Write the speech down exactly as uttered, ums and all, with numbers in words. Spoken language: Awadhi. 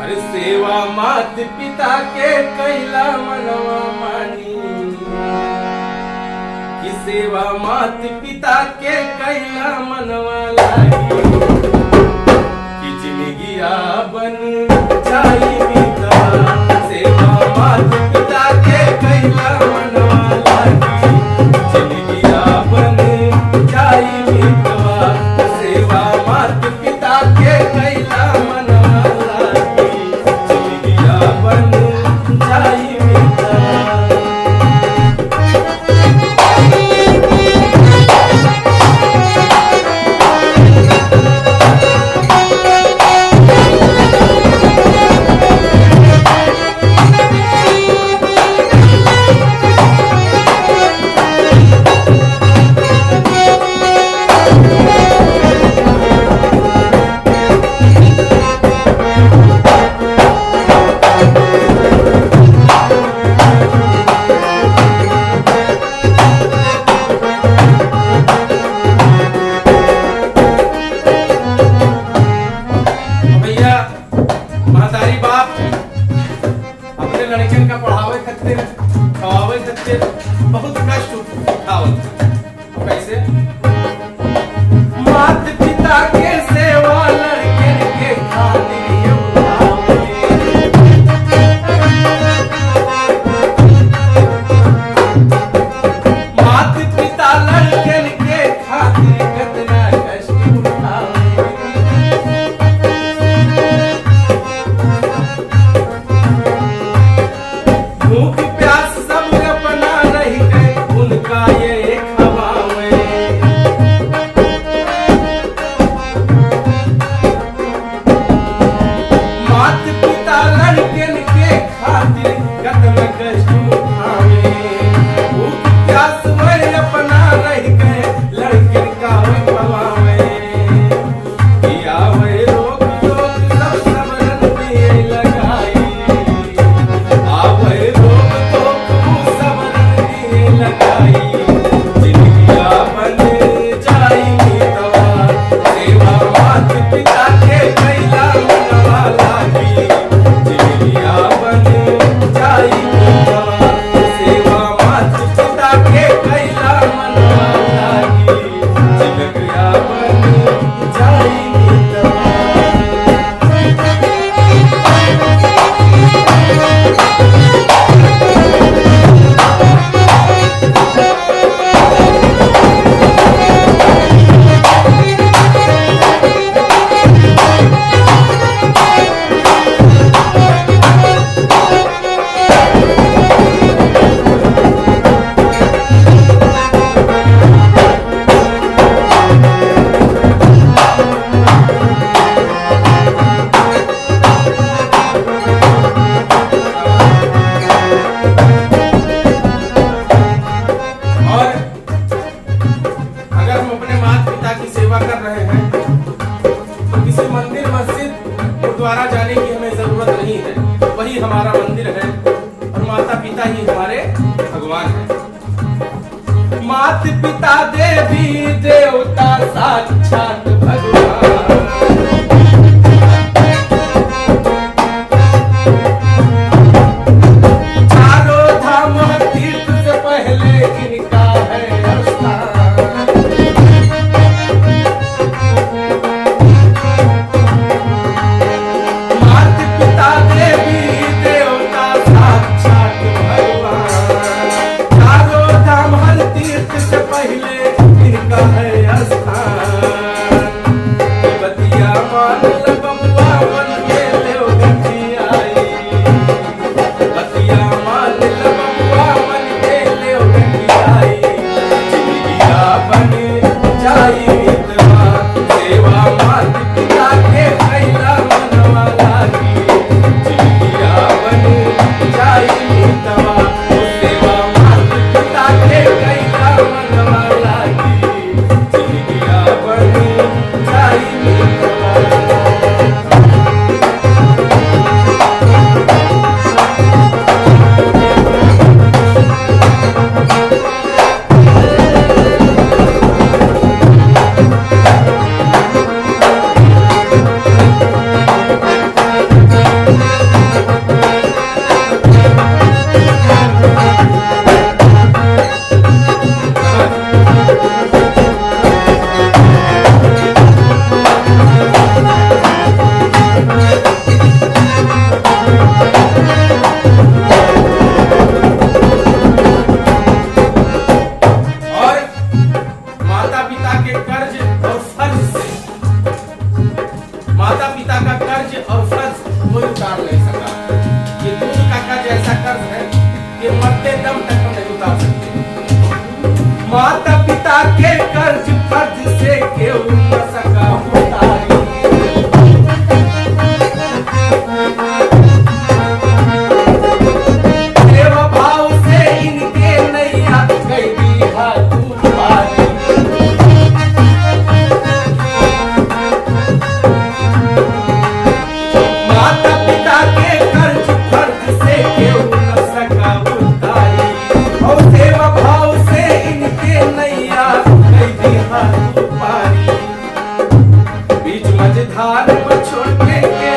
अरे सेवा मात पिता के कैला मनवा मानी, कि सेवा मात पिता के कैला मनवा लागी, कि जिनगिया बन जाई मीतवा। सेवा मात पिता के कैला मनवा लागी, जिनगिया बन जाई मीतवा। सेवा मात पिता के कैला मनवा लागी, जिनगिया बन जाई मीतवा। भैया, महतारी बाप अपने लड़कन का पढ़ावे खातिर, खवावे खातिर बहुत कष्ट उठावत। कैसे? मात पिता के सेवा लड़कन के खातिर ये उठावे। मात पिता लड़कन के खातिर कितना कष्ट उठावे। भूख प्यास सब अपना रहि के उनका ये खवावे। मात पिता लड़कन के खातिर कतना कष्ट उठावे। भूख प्यास में अपना रहि के लड़कन का खवावे। कि आवे रोग दोख सब सबरन दिए लगाई। आवे रोग दोख सबरन दिए लगाई। जिनगिया बन जाई मीतवा। सेवा मात पिता के कैला मनवा लागी। जिनगिया बन जाई मीतवा। सेवा मात पिता के कैला मनवा लागी। और अगर हम अपने माता पिता की सेवा कर रहे हैं, तो किसी मंदिर, मस्जिद, गुरुद्वारा जाने की हमें जरूरत नहीं है। वही हमारा मंदिर है और माता पिता ही हमारे भगवान हैं। मात पिता देवी देवता साक्षात भगवान। चारों धाम तीर्थ से पहले इनका है स्थान। मात पिता देवी देवता साक्षात भगवान। चारों धाम हर तीर्थ से पहले इनका है स्थान। कर्ज और फर्ज कोई उतार नहीं सका। ये दूध का कर्ज ऐसा कर्ज है कि मरते दम तक हम नहीं उतार सकते। माता पिता के कर्ज फर्ज से केहू न सका उतारी। सेवा भाव से इनके नैया कई दी हाथ पारी। माता पिता के कर्ज फर्ज से केहू न सका उतारी। और सेवा भाव से इनके नैया कई दी हाथ पारी। बीच मझधार में छोड़ के, के